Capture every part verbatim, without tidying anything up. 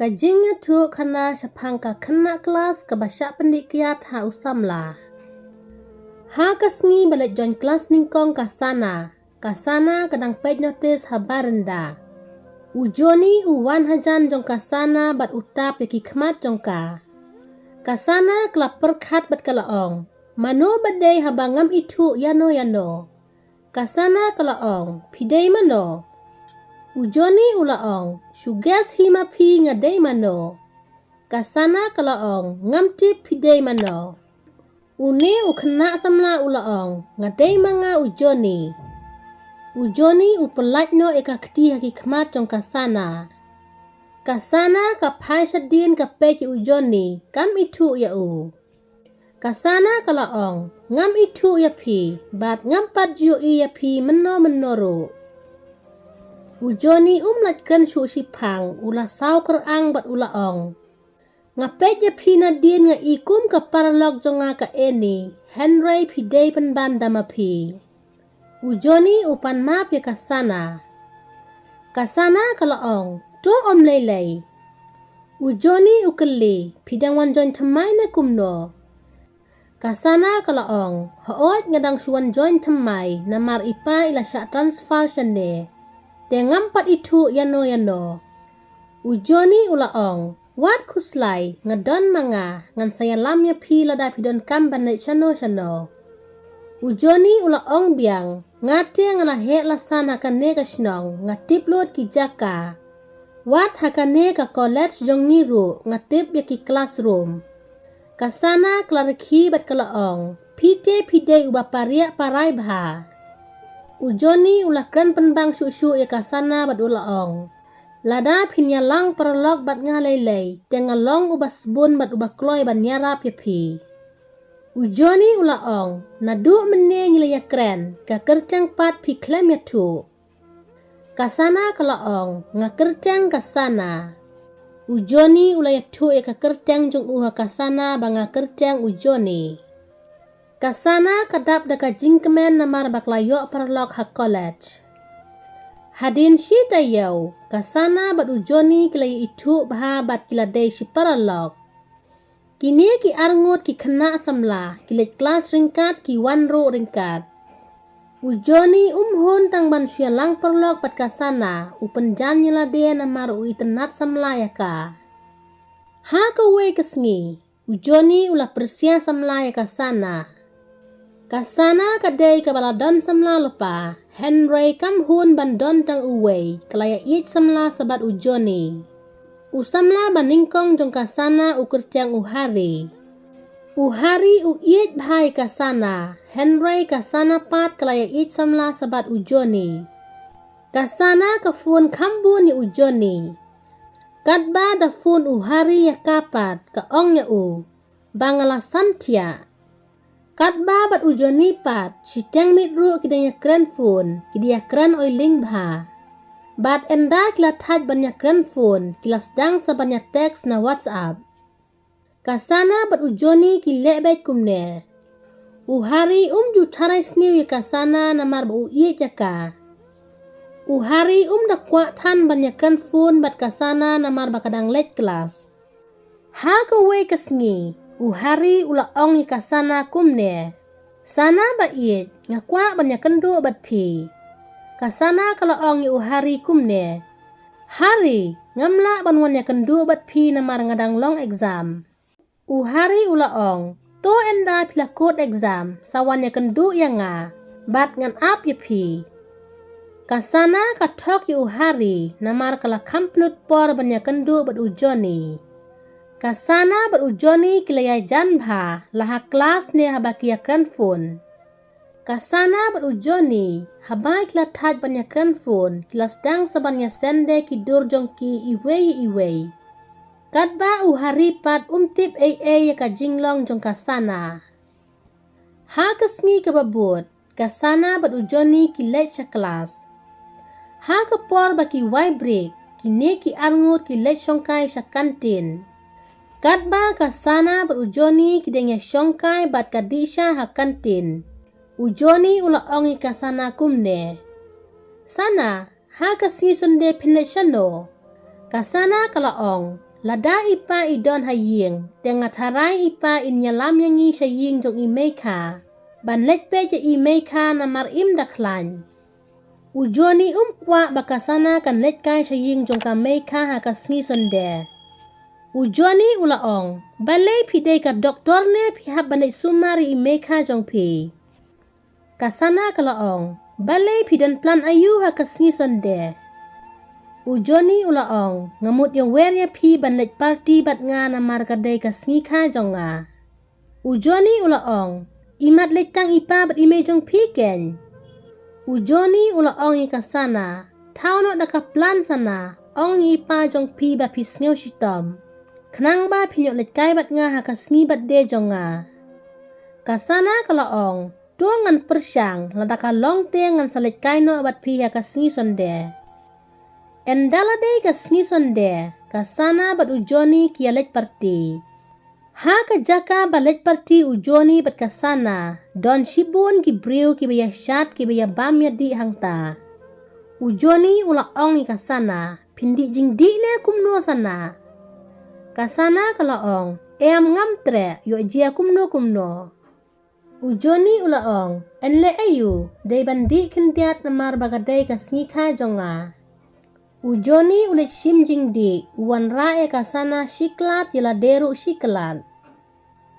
Ka jingïathuh khana shaphang ka khynnah klas kaba shah pyndih kiad ha u samla. Ha ka sngi ba leit join klas nyngkong ka Sana, ka Sana ka dang peit notis ha baranda. U Johnny u wan hajan jong ka Sana bad u tap ïa ki khmat jong ka. Ka Sana ka la pyrkhat bad ka la ong, "Mano ba dei haba ngam ithuh ïano ïano?" Ka Sana ka la ong, "Phi dei mano?" U Johnny u la ong, "Shu guess hi ma phi nga dei mano." Ka Sana ka la ong, "Ngam tip phi dei mano." Une u khynnah samla u la ong, "Nga dei ma nga u Johnny." U Johnny u pyllait noh ïa ka kti ha ki khmat jong ka Sana. Ka Sana ka phai shadien ka peit ïa u Johnny, kam ithuh ïa u. Ka Sana ka la ong, "Ngam ithuh ïa phi, bad ngam pat ju ïohi ïa phi mynno mynno ruh." U Johnny um lait kren shuh shiphang, u la saw kyrang bad u la ong, "Nga peit ïa phi nadien nga i kum ka paralok jong nga ka Annie, hynrei phi dei pynban da ma phi." U Johnny u pan map ïa ka Sana. Ka Sana ka la ong, "To ym lei lei." U Johnny u kylli, "Phi dang wan join thymmai ne kumno?" Ka Sana ka la ong, "Hooid nga dang shu wan join thymmai, namar i pa i la shah transfer shane. Te ngam pat ithuh ïano ïano." U Johnny u la ong, "Wat khuslai, nga don ma nga, ngan sa ïalam ïa phi lada phi donkam ban leit shano shano." U Johnny u la ong biang, "Nga te nga la heh la san ha kane ka shnong, nga tip lut ki jaka. Wat ha kane ka college jong ngi ruh, nga tip ïa ki classroom." Ka Sana ka la rkhie bad ka la ong, "Phi te phi dei uba pariah parai bha." U Johnny u la kren pynbang shuh shuh ïa ka Sana bad u la ong, "Lada phin ïalang paralok bad nga lei lei, te nga long uba sbun bad uba kloi ban ïarap ïa phi." U Johnny u la ong, "Naduh mynne ngi la ïakren, ka kyrteng pat phi khlem ïathuh." Ka Sana ka la ong, "Nga kyrteng ka Sana." U Johnny u la ïathuh ïa ka kyrteng jong u ha ka Sana ba nga kyrteng u Johnny. Ka Sana ka dap da ka jingkmen namar ba ka la ïoh paralok ha college. Hadien shi taïew, ka Sana bad u Johnny ki la ïaithuh bha bad ki la dei shi paralok. Kine ki arngut ki khynnah samla, ki leit klas ryngkat, ki wan ruh ryngkat. U Johnny um hun tang ban shu ïalang paralok bad ka Sana, u pynjan ïa lade namar u itynnad samla ïa ka. Ha kawei ka sngi, u Johnny u la pyrshah samla ïa ka Sana. Ka Sana ka dei kaba la don samla lypa, hynrei kam hun ban don tang uwei, ka la ïaieit samla sa bad u Johnny. U samla ba nyngkong jong ka Sana u kyrteng u Hari. U Hari u ïeit bha ïa ka Sana, hynrei ka Sana pat ka la ïaieit samla sa bad u Johnny. Ka Sana ka phone kham bun ïa u Johnny. Katba da phone u Hari ïa ka pat, ka ong ïa u, "Ba nga la san thiah." Katba bad u Johnny pat, shiteng miet ruh ki dang ïakren phone, ki dang ïakren oi lyngbha. Bad ynda ki la thait ban ïakren phone, ki la sdang sa ban ïa text na WhatsApp. Ka Sana bad u Johnny ki leh beit kumne. U Hari um ju tharai sniew ïa ka Sana namar ba u ïeit ïa ka. U Hari um da kwah than ban ïakren phone bad ka Sana namar ba ka dang leit klas. Ha kawei ka sngi, u Hari u la ong ïa ka Sana kumne, "Sana ba ïeit, nga kwah ban ïakynduh bad phi." Ka Sana ka la ong ïa u Hari kumne, "Hari, ngam lah ban wan ïakynduh bad phi namar nga dang long exam." U Hari u la ong, "To ynda phi la kut exam, sa wan ïakynduh ïa nga, bad ngan ap ïa phi." Ka Sana ka thok ïa u Hari, namar ka la kham pynlut por ban ïakynduh bad u Johnny. Ka Sana bad u Johnny ki la ïajan bha, la ha klas ne haba ki ïakren phone. Ka Sana bad u Johnny, haba ki la thait ban ïakren phone, ki la sdang sa ban ïasende ki dur jong ki iwei iwei. Katba u Hari pat um tip ei ei ïa ka jinglong jong ka Sana. Ha ka sngi kaba bud, ka Sana bad u Johnny ki leit sha klas. Ha ka por ba ki wai break, kine ki arngut ki leit shongkai sha kantin. Katba ka Sana bad u Johnny ki dang ïa shongkai bad ka dih sha ha kantin, u Johnny u la ong ïa ka Sana kumne, "Sana, ha ka sngi Sunday phin leit shano?" Ka Sana ka la ong, Lada i pa i don ha ïing, te nga tharai i pa in ïalam ïa ngi sha ïing jong i Meikha ban leit peit ïa i Meikha namar im da khlaiñ. U Johnny um kwah ba ka Sana kan leit kai sha ïing jong ka Meikha ha ka sngi Sunday. U Johnny u la ong, balei phi dei ka doktor ne phi hap ban leit sumar ïa i Meikha jong phi? Ka Sana ka la ong, balei phi don plan aïu ha ka sngi Sunday? U Johnny u la ong, nga mut ïa wer ïa phi ban leit party bad nga namar ka dei ka sngi kha jong nga. U Johnny u la ong, imat leit tang i pa bad i mei jong phi keiñ. U Johnny u la ong ïa ka Sana, thaw noh da ka plan Sana, ong ïa i pa jong phi ba phi sngew shitom, khnang ba phin ïoh leit kai bad nga ha ka sngi birthday jong nga. Ka Sana ka la ong, to ngan pyrshang, lada ka long te ngan sa leit kai noh bad phi ha ka sngi Sunday. Ynda la dei ka sngi Sunday, ka Sana bad u Johnny ki ïa leit party. Ha ka jaka ba leit party u Johnny bad ka Sana, don shibun ki briew kiba ïa shad kiba ïa bam ïa dih hangta. U Johnny u la ong ïa ka Sana, phin dih jingdih ne kumno Sana? Ka Sana ka la ong, em ngam treh, ïoh jia kumno kumno. U Johnny u la ong, yn leh aïu, dei ban dih khyndiat namar ba ka dei ka sngi kha jong nga. U Johnny u leit shim jingdih, u wanrah ïa ka Sana shi klat ïa lade ruh shi klat.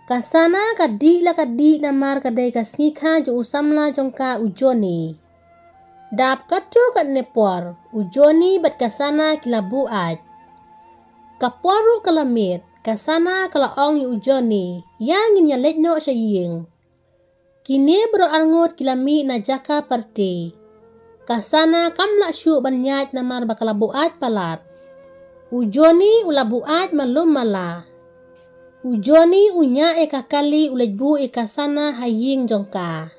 Ka Sana ka dih la ka dih namar ka dei ka sngi kha jong u samla jong ka u Johnny. Dap katto katne por, u Johnny bad ka Sana ki la buaid. Ka por ruh ka la miet, ka Sana ka la ong ïa u Johnny, ïa ngin ïa leit noh sha ïing. Kine baroh arngut ki la mih na jaka party. Ka Sana kam lah shuh ban ïaid namar ba ka la buaid palat. U Johnny u la buaid malu mala. U Johnny u ñiah ïa ka kali u leit buh ïa ka Sana ha ïing jong ka.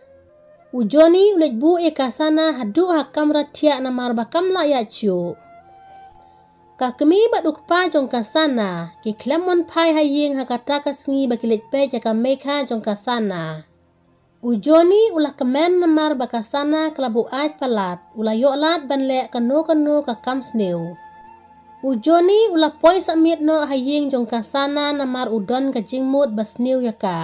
U Johnny u leit buh ïa ka Sana haduh ha kamra thiah namar ba kam lah ïaid shuh. Ka kmie bad u kpa jong ka Sana ki khlem wan phai ha ïing ha kata ka sngi ba ki leit peit ïa ka Meikha jong ka Sana. U Johnny u la kmen namar ba ka Sana ka la buaid palat, u la ïoh lad ban leh kano kano ka kam sniew. U Johnny u la poi sah miet noh ha ïing jong ka Sana namar u don ka jingmut ba sniew ïa ka.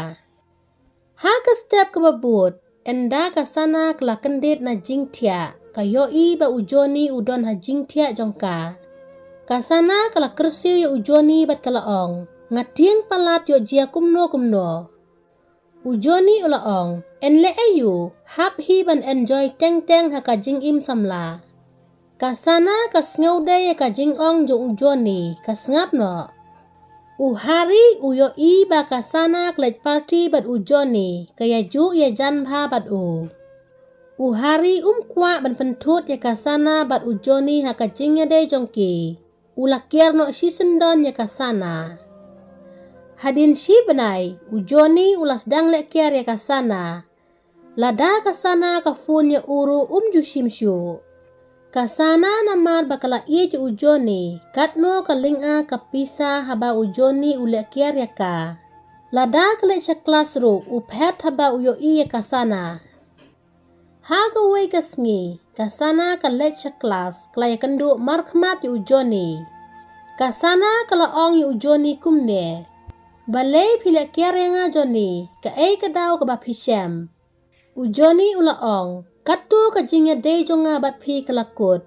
Ha ka step kaba bud, ynda ka Sana ka la kyndit na jingthiah, ka ïohi ba u Johnny u don ha jingthiah jong ka. Ka Sana ka la kyrsiew ïa u Johnny bad ka la ong, nga tieng palat, ïoh jia kumno kumno. U Johnny u la ong, yn leh aïu, hap hi ban enjoy teng teng ha ka jingim samla. Ka Sana ka sngewdei ïa ka jingong jong u Johnny, ka sngap noh. U Hari u ïohi ba ka Sana ka leit party bad u Johnny, ka ïajuh ïajan bha bad u. U Hari um kwah ban pynthut ïa ka Sana bad u Johnny ha ka jingïadei jong ki. U la kiar noh shisyndon ïa ka Sana. Hadien shi bnai, u Johnny u la sdang leh kiar ïa ka Sana. Lada ka Sana ka phone ïa u ruh um ju shim shuh. Ka Sana namar ba ka la ïeit ïa u Johnny, katno ka lynga ka pisa haba u Johnny u leh kiar ïa ka. Lada ka leit sha klas ruh u phet haba u ïohi ïa ka Sana. Ha kawei ka sngi, ka Sana ka leit sha klas, ka la ïakynduh markhmat ïa u Johnny. Ka Sana ka la ong ïa u Johnny kumne, balei phi leh kiar ïa nga Johnny, kaei ka daw kaba phi shem? U Johnny u la ong, katto ka jingïadei jong nga bad phi ka la kut.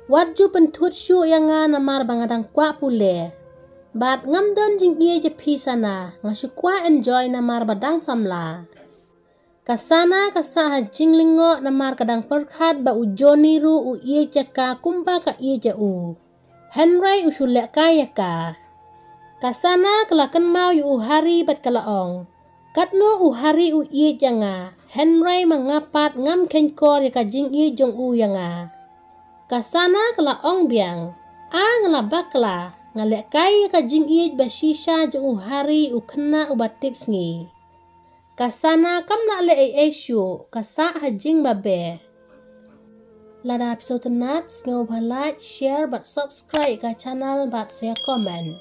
Wat ju pynthut shuh ïa nga namar ba nga dang kwah pule. Bad ngam don jingïeit ïa phi Sana, nga shu kwah enjoy namar ba dang samla. Ka Sana ka sah ha jinglyngngoh namar ka dang pyrkhat ba u Johnny ruh u ïeit ïa ka kumba ka ïeit ïa u. Hynrei u shu lehkai ïa ka. Ka Sana ka la kynmaw ïa u Hari bad ka la ong, katno u Hari u ïeit ïa nga, hynrei ma nga pat ngam kheiñkor ïa ka jingïeit jong u ïa nga. Ka Sana ka la ong biang, a nga la bakla, nga lehkai ïa ka jingïeit ba shisha jong u Hari u khynnah uba tipsngi. Ka Sana kam lah leh ei ei shuh, ka sah ha jingbabe. Lada phi sngewtynnat, sngewbha like, share bad subscribe ka channel bad sa comment.